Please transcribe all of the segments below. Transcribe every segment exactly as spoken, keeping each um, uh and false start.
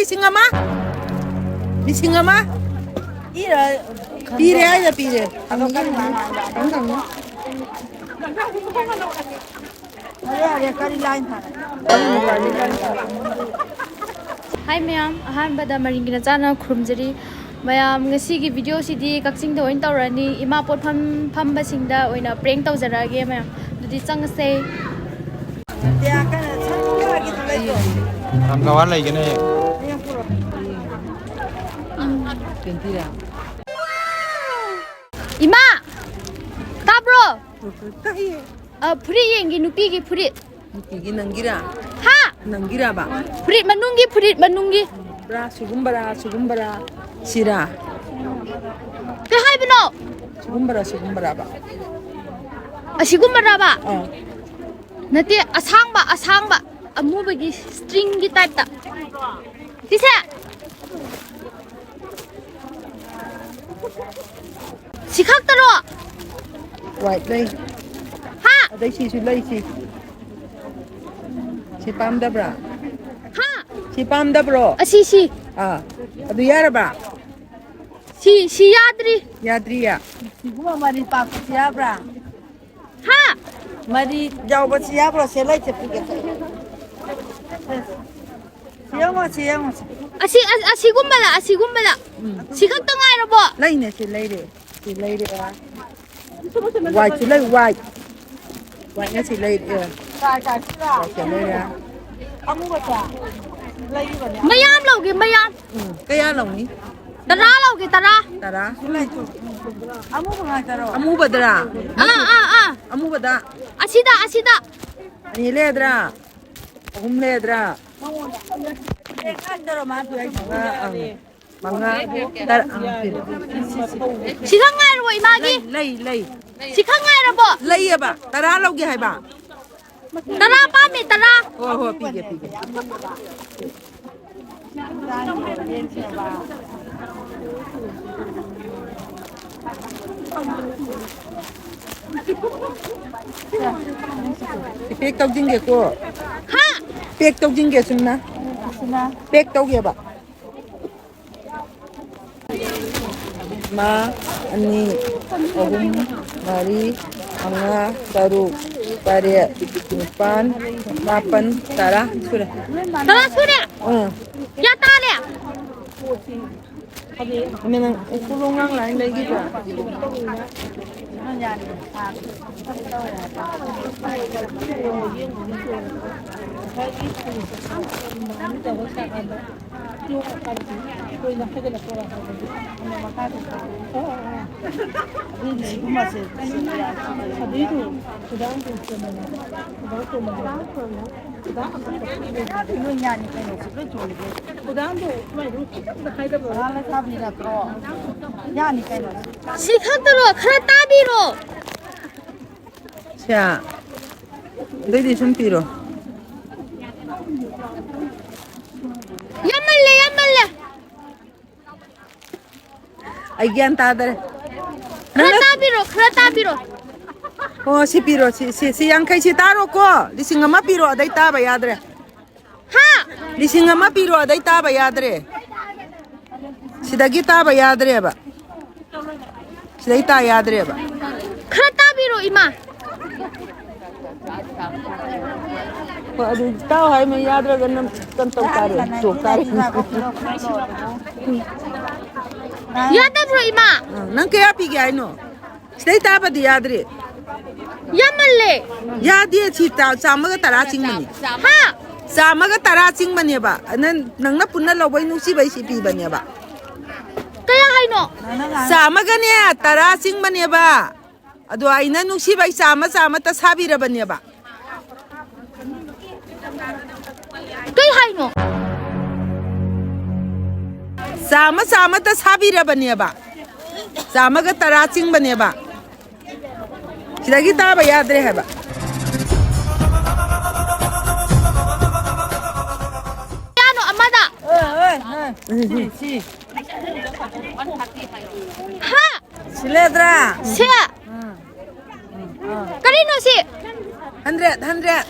ꯂꯤꯁꯤꯡ ꯑꯃ? ꯂꯤꯁꯤꯡ ꯑꯃ? ꯄꯤꯔꯦ ꯍꯥꯏꯁꯦ ꯄꯤꯔꯦ꯫ ꯍꯥꯏ ꯃꯌꯥꯝ, ꯑꯍꯥꯟꯕꯗ ꯃꯔꯤꯡꯒꯤ ꯅꯆꯥꯅ ꯈꯨꯔꯨꯝꯖꯔꯤ꯫ ꯃꯌꯥꯝ, ꯉꯁꯤꯒꯤ ꯚꯤꯗꯤꯑꯣꯁꯤꯗꯤ ꯀꯛꯆꯤꯡꯗ ꯑꯣꯏꯅ ꯇꯧꯔꯅꯤ꯫ ꯏꯃꯥ ꯄꯣꯠꯐꯝ ꯐꯝꯕꯁꯤꯡꯗ ꯑꯣꯏꯅ ꯄ꯭ꯔꯦꯡ ꯇꯧꯖꯔꯛꯑꯒꯦ ꯃꯌꯥꯝ꯫ ꯑꯗꯨꯗꯤ ꯆꯪꯉꯁꯦ꯫ ꯌꯥꯝ ꯀꯋꯥ ꯂꯩꯒꯅꯤ꯫ ꯏꯃꯥ! ꯇꯥꯕ꯭ꯔꯣ? ꯑ, ꯐꯨꯔꯤꯠ ꯌꯦꯡꯒꯦ, ꯅꯨꯄꯤꯒꯤ ꯐꯨꯔꯤꯠ꯫ ꯅꯨꯄꯤꯒꯤ ꯅꯪꯒꯤꯔꯥ? ꯍꯥ? ꯅꯪꯒꯤꯔꯥꯕ? ꯐꯨꯔꯤꯠ ꯃꯅꯨꯡꯒꯤ, ꯐꯨꯔꯤꯠ ꯃꯅꯨꯡꯒꯤ꯫ ꯕ꯭ꯔꯥ, ꯁꯤꯒꯨꯝꯕꯔꯥ, ꯁꯤꯒꯨꯝꯕꯔꯥ? ꯁꯤꯔꯥ? ꯀꯩ ꯍꯥꯏꯕꯅꯣ? ꯁꯤꯒꯨꯝꯕꯔꯥ, ꯁꯤꯒꯨꯝꯕꯔꯥꯕ? ꯑꯁꯤꯒꯨꯝꯕꯔꯥꯕ? ꯑꯥ꯫ ꯅꯠꯇꯦ, ꯑꯁꯥꯡꯕ, ꯑꯁꯥꯡꯕ꯫ ꯑꯃꯨꯕꯒꯤ stringꯒꯤ typeꯇ꯫ ꯁꯤꯁꯦ? ꯁꯤ ꯈꯛꯇꯔꯣ? White ꯂꯩ꯫ ꯍꯥ? ꯑꯗꯩ ꯁꯤꯁꯨ ꯂꯩ, ꯁꯤ꯫ ꯁꯤ ꯄꯥꯝꯗꯕ꯭ꯔꯥ? ꯍꯥ? ꯁꯤ ꯄꯥꯝꯗꯕ꯭ꯔꯣ? ꯑꯁꯤ, ꯁꯤ꯫ ꯑꯥ꯫ ꯑꯗꯨ ꯌꯥꯔꯕ? ꯁꯤ, ꯁꯤ ꯌꯥꯗ꯭ꯔꯤ꯫ ꯌꯥꯗ꯭ꯔꯤꯌꯦ? ꯁꯤꯒꯨꯝꯕ ꯃꯔꯤ ꯄꯥꯛꯄꯁꯤ ꯌꯥꯕ꯭ꯔꯥ? ꯍꯥ? ꯃꯔꯤ ꯌꯥꯎꯕꯁꯤ ꯌꯥꯕ꯭ꯔꯣ? ꯁꯦ ꯂꯩꯁꯦ ꯄꯨꯒꯦ꯫ ꯁꯤ ꯌꯦꯡꯉꯣ, ꯁꯤ ꯌꯦꯡꯉꯣ, ꯁꯤ꯫ ꯑꯁꯤ, ꯑ-, ꯑꯁꯤꯒꯨꯝꯕꯗ, ꯑꯁꯤꯒꯨꯝꯕꯗ꯫ ꯎꯝ꯫ ꯁꯤ ꯈꯛꯇ ꯉꯥꯏꯔꯕꯣ? ꯂꯩꯅꯦ, ꯁꯤ ꯂꯩꯔꯦ꯫ ꯁꯤ ꯂꯩꯔꯦ꯫ Whiteꯁꯨ ꯂꯩ, white꯫ Whiteꯅ ꯁꯤ ꯂꯩꯔꯦ꯫ Whiteꯁꯦ ꯂꯩꯔꯦ꯫ ꯃꯌꯥꯝ ꯂꯧꯒꯦ, ꯃꯌꯥꯝ꯫ ꯎꯝ, ꯀꯌꯥ ꯂꯧꯅꯤ? ꯇꯔꯥ ꯂꯧꯒꯦ, ꯇꯔꯥ꯫ ꯇꯔꯥ꯫ ꯑꯃꯨꯕ ꯉꯥꯛꯇꯔꯣ? ꯑꯃꯨꯕꯗꯔꯥ? ꯑꯥ, ꯑꯥ, ꯑꯥ꯫ ꯑꯃꯨꯕꯗ꯫ ꯑꯁꯤꯗ, ꯑꯁꯤꯗ꯫ ꯑꯅꯤ ꯂꯩꯔꯗ꯭ꯔꯥ? ꯑꯍꯨꯝ ꯂꯩꯔꯗ꯭ꯔꯥ? ꯃꯉꯥ, ꯑꯪ꯫ ꯃꯉꯥ, ꯇꯔꯥ, ꯑꯪ, ꯁꯤꯗ꯫ ꯁꯤꯈꯛ ꯉꯥꯏꯔꯕꯣ, ꯏꯃꯥꯒꯤ? ꯂꯩ, ꯂꯩ, ꯂꯩ꯫ ꯁꯤꯈꯛ ꯉꯥꯏꯔꯕꯣ? ꯂꯩꯌꯦꯕ꯫ ꯇꯔꯥ ꯂꯧꯒꯦ ꯍꯥꯏꯕ꯫ ꯇꯔꯥ ꯄꯥꯝꯃꯤ, ꯇꯔꯥ꯫ ꯍꯣꯏ, ꯍꯣꯏ, ꯄꯤꯒꯦ, ꯄꯤꯒꯦ꯫ ꯄꯦꯛ ꯇꯧꯁꯤꯟꯒꯦꯀꯣ꯫ ꯍꯥ? ꯄꯦꯛ ꯇꯧꯁꯤꯟꯒꯦ ꯁꯨꯝꯅ꯫ ꯄꯦꯛ ꯇꯧꯒꯦꯕ꯫ ꯑꯃ, ꯑꯅꯤ, ꯑꯍꯨꯝ, ꯃꯔꯤ, ꯃꯉꯥ, ꯇꯔꯨꯛ, ꯇꯔꯦꯠ, ꯅꯤꯄꯥꯟ, ꯃꯥꯄꯟ, ꯇꯔꯥ ꯁꯨꯔꯦ꯫ ꯇꯔꯥ ꯁꯨꯔꯦ? ꯎꯝ꯫ ꯀꯌꯥ ꯇꯥꯔꯦ? ꯏꯃꯥ, ꯅꯪ ꯎꯈ꯭ꯔꯨꯜ ꯂꯣꯝ ꯉꯥꯡ ꯂꯥꯏꯟ ꯂꯩꯈꯤꯕ꯭ꯔꯥ? ꯁꯤ ꯈꯛꯇꯔꯣ? ꯈꯔ ꯇꯥꯕꯤꯔꯣ꯫ ꯁꯦ, ꯑꯗꯨꯏꯗꯤ ꯁꯨꯝ ꯄꯤꯔꯣ꯫ ꯌꯥꯝꯃꯜꯂꯦ, ꯌꯥꯝꯃꯜꯂꯦ꯫ ꯑꯩ ꯒ꯭ꯌꯥꯟ ꯇꯥꯗꯔꯦ꯫ ꯈꯔ ꯅꯪꯅ ꯇꯥꯕꯤꯔꯣ, ꯈꯔ ꯇꯥꯕꯤꯔꯣ꯫ ꯑꯣ, ꯁꯤ ꯄꯤꯔꯣ, ꯁꯤ, ꯁꯤ, ꯁꯤ ꯌꯥꯡꯈꯩ ꯁꯤ ꯇꯥꯔꯣꯀꯣ꯫ ꯂꯤꯁꯤꯡ ꯑꯃ ꯄꯤꯔꯣ, ꯑꯗꯩ ꯇꯥꯕ ꯌꯥꯗ꯭ꯔꯦ꯫ ꯍꯥ? ꯂꯤꯁꯤꯡ ꯑꯃ ꯄꯤꯔꯣ, ꯑꯗꯩ ꯇꯥꯕ ꯌꯥꯗ꯭ꯔꯦ꯫ ꯁꯤꯗꯒꯤ ꯇꯥꯕ ꯌꯥꯗ꯭ꯔꯦꯕ꯫ ꯁꯤꯗꯩ ꯇꯥ ꯌꯥꯗ꯭ꯔꯦꯕ꯫ ꯈꯔ ꯇꯥꯕꯤꯔꯣ, ꯏꯃꯥ꯫ ꯍꯣꯏ, ꯑꯗꯨ ꯇꯥꯎ ꯍꯥꯏꯃ ꯌꯥꯗ꯭ꯔꯒꯅ ꯀꯩꯅꯣ ꯇꯧ ꯇꯥꯔꯦ, ꯇꯣꯛ ꯇꯥꯔꯦ꯫ ꯌꯥꯗꯕ꯭ꯔꯣ, ꯏꯃꯥ? ꯑ, ꯅꯪ ꯀꯌꯥ ꯄꯤꯒꯦ ꯍꯥꯏꯅꯣ? ꯁꯤꯗꯩ ꯇꯥꯕꯗꯤ ꯌꯥꯗ꯭ꯔꯤ꯫ ꯌꯥꯝꯃꯜꯂꯦ꯫ ꯌꯥꯗꯦ, ꯁꯤ ꯇ-, ꯆꯥꯝꯃꯒ ꯇꯔꯥ ꯆꯤꯡꯕꯅꯤ꯫ ꯍꯥ? ꯆꯥꯝꯃꯒ ꯇꯔꯥ ꯆꯤꯡꯕꯅꯦꯕ꯫ ꯅꯪ, ꯅꯪꯅ ꯄꯨꯟꯅ ꯂꯧꯕꯩ ꯅꯨꯡꯁꯤꯕꯩ ꯁꯤ ꯄꯤꯕꯅꯦꯕ꯫ ꯀꯌꯥ ꯍꯥꯏꯅꯣ? ꯆꯥꯝꯃꯒꯅꯦ ꯇꯔꯥ ꯆꯤꯡꯕꯅꯦꯕ꯫ ꯑꯗꯣ ꯑꯩꯅ ꯅꯨꯡꯁꯤꯕꯩ ꯆꯥꯝꯃ ꯆꯥꯝꯃꯇ ꯁꯥꯕꯤꯔꯕꯅꯦꯕ꯫ ꯀꯩ ꯍꯥꯏꯅꯣ? ꯆꯥꯝꯃ ꯆꯥꯝꯃꯇ ꯁꯥꯕꯤꯔꯕꯅꯦꯕ꯫ ꯆꯥꯝꯃꯒ ꯇꯔꯥ ꯆꯤꯡꯕꯅꯦꯕ꯫ ꯁꯤꯗꯒꯤ ꯇꯥꯕ ꯌꯥꯗ꯭ꯔꯦ ꯍꯥꯏꯕ꯫ ꯀꯌꯥꯅꯣ ꯑꯃꯗ? ꯁꯤ, ꯁꯤ꯫ ꯍꯥ? ꯁꯤꯂꯦꯗ꯭ꯔꯥ? ꯁꯦ꯫ ꯎꯝ꯫ ꯎꯝ, ꯑꯥ꯫ ꯀꯔꯤꯅꯣ ꯁꯤ? Hundred, hundred.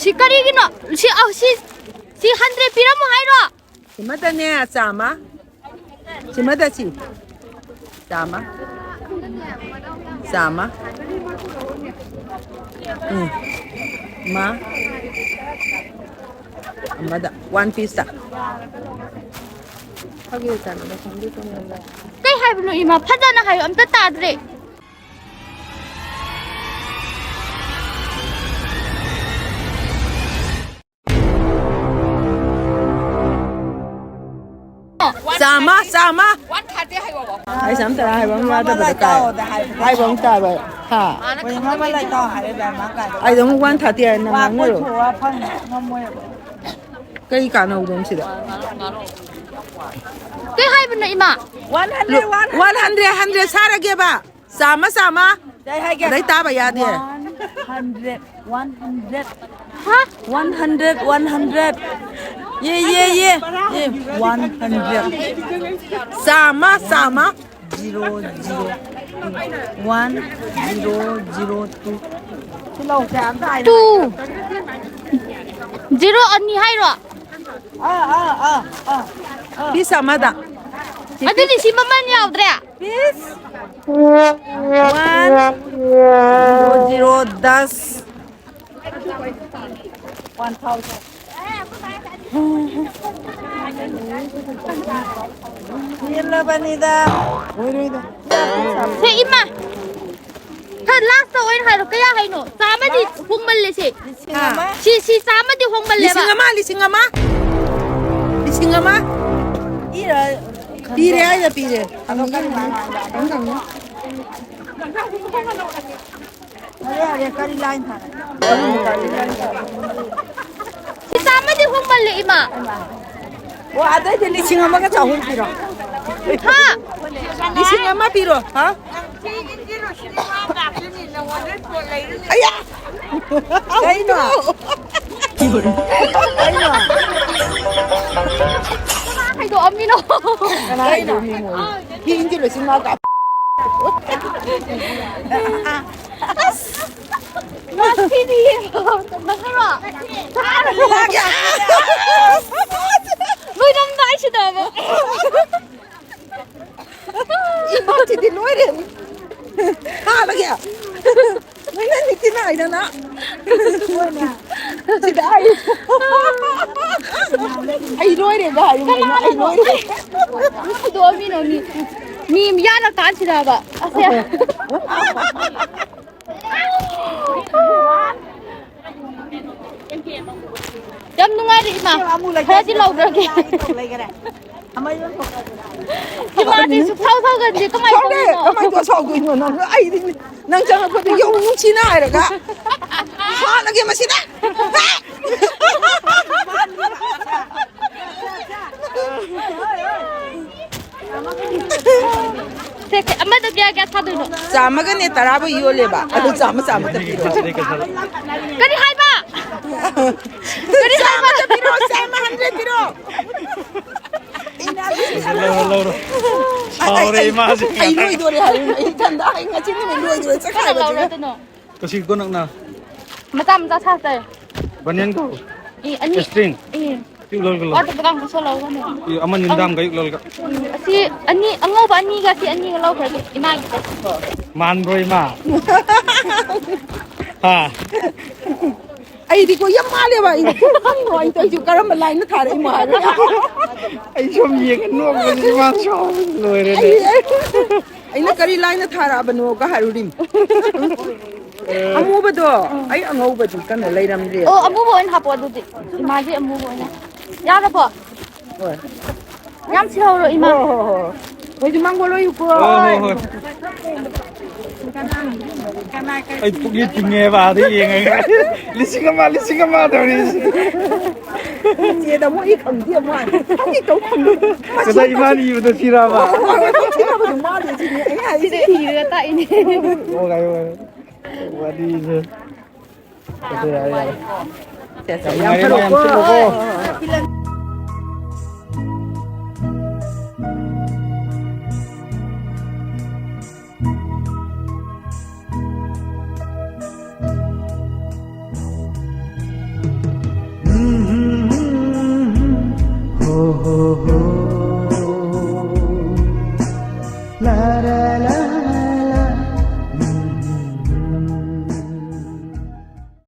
ꯁꯤ ꯀꯔꯤꯒꯤꯅꯣ? ꯁꯤ, ꯑ, ꯁꯤ, ꯁꯤ ꯍꯟꯗ꯭ꯔꯦꯠ ꯄꯤꯔꯝꯃꯣ ꯍꯥꯏꯔꯣ? ꯁꯤꯃꯗꯅꯦ, ꯆꯥꯝꯃ꯫ ꯁꯤꯃꯗ ꯁꯤ꯫ ꯆꯥꯝꯃ꯫ ꯆꯥꯝꯃ꯫ ꯎꯝ꯫ ꯃꯥ꯫ ꯑꯃꯗ꯫ One piece ꯇ꯫ ꯀꯩ ꯍꯥꯏꯕꯅꯣ ꯏꯃꯥ? ꯐꯖꯅ ꯍꯥꯏꯌꯨ, ꯑꯝꯇ ꯇꯥꯗ꯭ꯔꯦ꯫ ꯆꯥꯝꯃ, ꯆꯥꯝꯃ꯫ ꯑꯩꯁꯦ ꯑꯝꯇ ꯍꯥꯏꯕ ꯑꯃ ꯌꯥꯗꯕꯗ ꯀꯥꯏ꯫ ꯍꯥꯏꯕ ꯑꯃ ꯇꯥꯕ꯫ ꯍꯥ? ꯑꯩꯗꯣ ꯑꯃꯨꯛ one thirty ꯍꯥꯏꯅ ꯉꯥꯡꯅꯔꯣ꯫ ꯀꯩ ꯀꯥꯟꯅꯧꯗꯣꯏꯅꯣ ꯁꯤꯗ? ꯀꯩ ꯍꯥꯏꯕꯅꯣ ꯏꯃꯥ? One hundred, one hundred, hundred ꯁꯥꯔꯒꯦꯕ꯫ ꯆꯥꯝꯃ, ꯆꯥꯝꯃ꯫ ꯑꯗꯩ ꯇꯥꯕ ꯌꯥꯗꯦ꯫ One hundred, one hundred꯫ ꯍꯥ? One hundred, one hundred꯫ ꯌꯦ, ꯌꯦ, ꯌꯦ꯫ ꯌꯦ, one hundred꯫ ꯆꯥꯝꯃ, ꯆꯥꯝꯃ꯫ Zero, zero, one, zero, zero, two꯫ Two꯫ Zero ꯑꯅꯤ ꯍꯥꯏꯔꯣ? ꯑꯥ, ꯑꯥ, ꯑꯥ, ꯑꯥ, ꯑꯥ꯫ Piece ꯑꯃꯗ꯫ ꯑꯗꯨꯗꯤ ꯁꯤ ꯃꯃꯜ ꯌꯥꯎꯗ꯭ꯔꯦ? Piece one, zero, zero, दस꯫ One thousand꯫ ꯄꯦꯜꯂꯕꯅꯤꯗ꯫ ꯁꯦ, ꯏꯃꯥ꯫ ꯈꯔ last ꯑꯣꯏꯅ ꯍꯥꯏꯔꯣ, ꯀꯌꯥ ꯍꯥꯏꯅꯣ? ꯆꯥꯝꯃꯗꯤ ꯍꯣꯡꯃꯜꯂꯦ ꯁꯤ꯫ ꯂꯤꯁꯤꯡ ꯑꯃ꯫ ꯁꯤ, ꯁꯤ ꯆꯥꯝꯃꯗꯤ ꯍꯣꯡꯃꯜꯂꯦꯕ꯫ ꯂꯤꯁꯤꯡ ꯑꯃ, ꯂꯤꯁꯤꯡ ꯑꯃ꯫ ꯂꯤꯁꯤꯡ ꯑꯃ꯫ ꯏꯔ ꯄꯤꯔꯦ ꯍꯥꯏꯅ ꯄꯤꯔꯦ꯫ ꯑꯗꯣ ꯀꯔꯤ line ꯊꯥꯔꯛꯀꯦ? ꯌꯥꯔꯦ, ꯌꯥꯔꯦ, ꯀꯔꯤ line ꯊꯥꯔꯛꯀꯦ? ꯁꯤ ꯆꯥꯝꯃꯗꯤ ꯍꯣꯡꯃꯜꯂꯦ, ꯏꯃꯥ꯫ ꯑꯣ, ꯑꯗꯩꯗꯤ ꯂꯤꯁꯤꯡ ꯑꯃꯒ ꯆꯍꯨꯝ ꯄꯤꯔꯣ꯫ ꯍꯥ? ꯂꯤꯁꯤꯡ ꯑꯃ ꯄꯤꯔꯣ, ꯍꯥ? ꯑꯌꯥ! ꯀꯩꯅꯣ? ꯀꯩꯅꯣ? ꯀꯅꯥ ꯈꯥꯏꯗꯣꯛꯑꯝꯃꯤꯅꯣ? ꯀꯅꯥ ꯈꯥꯏꯗꯣꯛꯑꯝꯃꯤꯅꯣ? ꯐꯤ ꯏꯟꯁꯤꯜꯂꯨ, ꯁꯤ ꯃꯥ ꯀꯥꯞ-꯫ ꯑꯁ! ꯉꯁꯤꯗꯤ ꯌꯦꯡꯉꯣ꯫ ꯅꯪꯅꯔꯣ? ꯂꯥꯛ ꯌꯥ-꯫ ꯍꯥꯠꯂꯒꯦ꯫ ꯅꯪ ꯅꯤꯇꯤ ꯅꯥꯏꯗꯅ꯫ ꯁꯤꯗ ꯑꯩ꯫ ꯑꯩ ꯂꯣꯏꯔꯦꯒ ꯍꯥꯏꯌꯨ ꯀꯩꯅꯣ, ꯑꯩ ꯂꯣꯏꯔꯦ꯫ ꯐꯨꯗꯣꯛꯑꯃꯤꯅꯣ ꯃꯤ? ꯃꯤ ꯌꯥꯅ ꯀꯥꯟꯁꯤꯗꯕ꯫ ꯑꯁꯦ꯫ ꯌꯥꯝ ꯅꯨꯡꯉꯥꯏꯔꯦ ꯏꯃꯥ꯫ ꯈꯔꯗꯤ ꯂꯧꯈ꯭ꯔꯒꯦ꯫ ꯏꯃꯥꯗꯤ ꯁꯨꯛꯁꯥꯎ ꯁꯥꯎꯒꯟꯗꯦ꯫ ꯀꯃꯥꯏꯅ ꯁꯥꯎꯗꯦ, ꯇꯧꯔꯤꯅꯣ? ꯀꯃꯥꯏꯅ ꯇꯧꯔ ꯁꯥꯎꯗꯣꯏꯅꯣ? ꯅꯪ, ꯑꯩꯗꯤ ꯅꯪ ꯆꯪꯉꯛꯄꯗ ꯌꯧ ꯅꯨꯡꯁꯤꯅ ꯍꯥꯏꯔꯒ ꯍꯥꯠꯂꯒꯦ ꯃꯁꯤꯗ꯫ ꯁꯦ, ꯁꯦ, ꯑꯃꯗ ꯀꯌꯥ ꯀꯌꯥ ꯊꯥꯗꯣꯏꯅꯣ? ꯆꯥꯝꯃꯒꯅꯦ ꯇꯔꯥꯕꯨ ꯌꯣꯜꯂꯦꯕ꯫ ꯑꯗꯨ ꯆꯥꯝꯃ ꯆꯥꯝꯃ ꯇꯞꯄꯤꯔꯣ? ꯀꯔꯤ ꯍꯥꯏꯕ? ꯀꯔꯤ ꯍꯥꯏꯕ? ꯆꯥꯝꯃ ꯇꯞꯄꯤꯔꯣ? ꯆꯥꯝꯃ ꯍꯟꯗ꯭ꯔꯦꯠ ꯄꯤꯔꯣ? ꯂꯧꯔꯣ, ꯂꯧꯔꯣ꯫ ꯑꯩ, ꯑꯩ, ꯁꯥꯎꯔꯦ ꯑꯩ, ꯏꯃꯥꯁꯦ꯫ ꯑꯩ ꯂꯣꯏꯗꯣꯔꯦ ꯍꯥꯏꯕ꯫ ꯑꯩ ꯏꯊꯟꯗ ꯑꯩ ꯉꯁꯤ ꯅꯨꯃꯤꯠ ꯂꯣꯏꯗꯣꯔꯦ꯫ ꯀꯅꯥ ꯆꯠꯈꯥꯏꯕꯁꯤꯅ꯫ ꯂꯧꯔꯗꯣꯏꯅꯣ? ꯀꯁꯤ ꯀꯣ ꯅꯛꯅ꯫ ꯃꯆꯥ ꯃꯆꯥ ꯁꯥꯁꯦ꯫ ꯕꯅꯤꯌꯟ ꯀꯣ꯫ ꯏ, ꯑꯅꯤ꯫ String꯫ ꯏ꯫ ꯌꯨꯛ ꯂꯧꯔꯒ ꯂꯧ꯫ ꯋꯥꯠꯇ ꯗꯨꯀꯥꯟ ꯀꯁꯨ ꯂꯧꯒꯅꯦ꯫ ꯏ, ꯑꯃ ꯅꯤꯡꯗꯥꯝꯒ ꯌꯨꯛ ꯂꯧꯔꯒ꯫ ꯏ, ꯑꯁꯤ ꯑꯅꯤ, ꯑꯉꯧꯕ ꯑꯅꯤꯒ ꯑꯁꯤ ꯑꯅꯤꯒ ꯂꯧꯈ꯭ꯔꯒꯦ ꯏꯃꯥꯒꯤꯗ꯫ ꯃꯥꯟꯕ꯭ꯔꯣ ꯏꯃꯥ? ꯍꯥ? ꯑꯩꯗꯤꯀꯣ ꯌꯥꯝ ꯃꯥꯜꯂꯦꯕ꯫ ꯑꯩꯗꯤ ꯈꯪꯉꯣ ꯑꯩ ꯇꯧꯔꯤꯁꯦ ꯀꯔꯝꯕ ꯂꯥꯏꯟꯗ ꯊꯥꯔꯛꯏꯃꯣ ꯍꯥꯏꯕ꯫ ꯑꯩ ꯁꯨꯝ ꯌꯦꯡꯉ ꯅꯣꯛꯄꯁꯤ ꯏꯃꯥ ꯁꯥꯎꯕꯁꯤ ꯂꯣꯏꯔꯦꯅꯦ꯫ ꯑꯩ, ꯑꯩꯅ ꯀꯔꯤ ꯂꯥꯏꯟꯗ ꯊꯥꯔꯛꯑꯕꯅꯣꯒ ꯍꯥꯏꯔꯨꯔꯤꯝ꯫ ꯑꯃꯨꯕꯗꯣ, ꯑꯩ ꯑꯉꯧꯕꯗꯤ ꯀꯟꯅ ꯂꯩꯔꯝꯗꯦ꯫ ꯑꯣ, ꯑꯃꯨꯕ ꯑꯣꯏꯅ ꯍꯥꯞꯄꯣ ꯑꯗꯨꯗꯤ꯫ ꯏꯃꯥꯒꯤ ꯑꯃꯨꯕ ꯑꯣꯏꯅ꯫ ꯌꯥꯔꯕꯣ? ꯍꯣꯏ꯫ ꯌꯥꯝ ꯁꯤꯍꯧꯔꯣ, ꯏꯃꯥ꯫ ꯍꯣꯏ, ꯍꯣꯏ, ꯍꯣꯏ꯫ ꯍꯣꯏꯗꯤ ꯃꯥꯡꯒꯣꯜ ꯂꯣꯏꯌꯨꯀꯣ꯫ ꯍꯣꯏ, ꯍꯣꯏ, ꯍꯣꯏ꯫ ꯑꯩ ꯄꯨꯛꯂꯤ ꯇꯤꯡꯉꯦꯕ ꯑꯥꯗ ꯌꯦꯡꯉꯒ꯫ ꯂꯤꯁꯤꯡ ꯑꯃ, ꯂꯤꯁꯤꯡ ꯑꯃ ꯇꯧꯔꯤꯁꯤꯗꯤ꯫ ꯏꯆꯦꯗ ꯑꯃꯨꯛ ꯑꯩ ꯈꯪꯗꯦ ꯑꯃꯨꯛ ꯍꯥꯏ꯫ ꯍꯧꯖꯤꯛ ꯇꯧ ꯐꯪꯗꯦ꯫ ꯉꯁꯥꯏ ꯏꯃꯥꯅ ꯏꯕꯗꯣ ꯁꯤꯔꯕ? ꯍꯣꯏ, ꯍꯣꯏ, ꯍꯣꯏ, ꯁꯤꯔꯕꯗꯣ ꯃꯥꯜꯂꯦ ꯁꯤꯅꯤ ꯑꯩ ꯍꯥꯏꯁꯦ꯫ ꯁꯤꯗ ꯏꯔꯒ ꯇꯥꯛꯏꯅꯦ꯫ ꯑꯣ, ꯉꯥꯏꯌꯣ, ꯉꯥꯏꯌꯣ꯫ ꯋꯥꯔꯤꯁꯦ꯫ ꯁꯦ, ꯁꯦ, ꯌꯥꯝ ꯌꯥꯝ ꯅꯨꯡꯉꯥꯏꯔꯦ, ꯐꯔꯦ꯫ ꯌꯥꯝ ꯆꯤꯜꯂꯨꯀꯣ꯫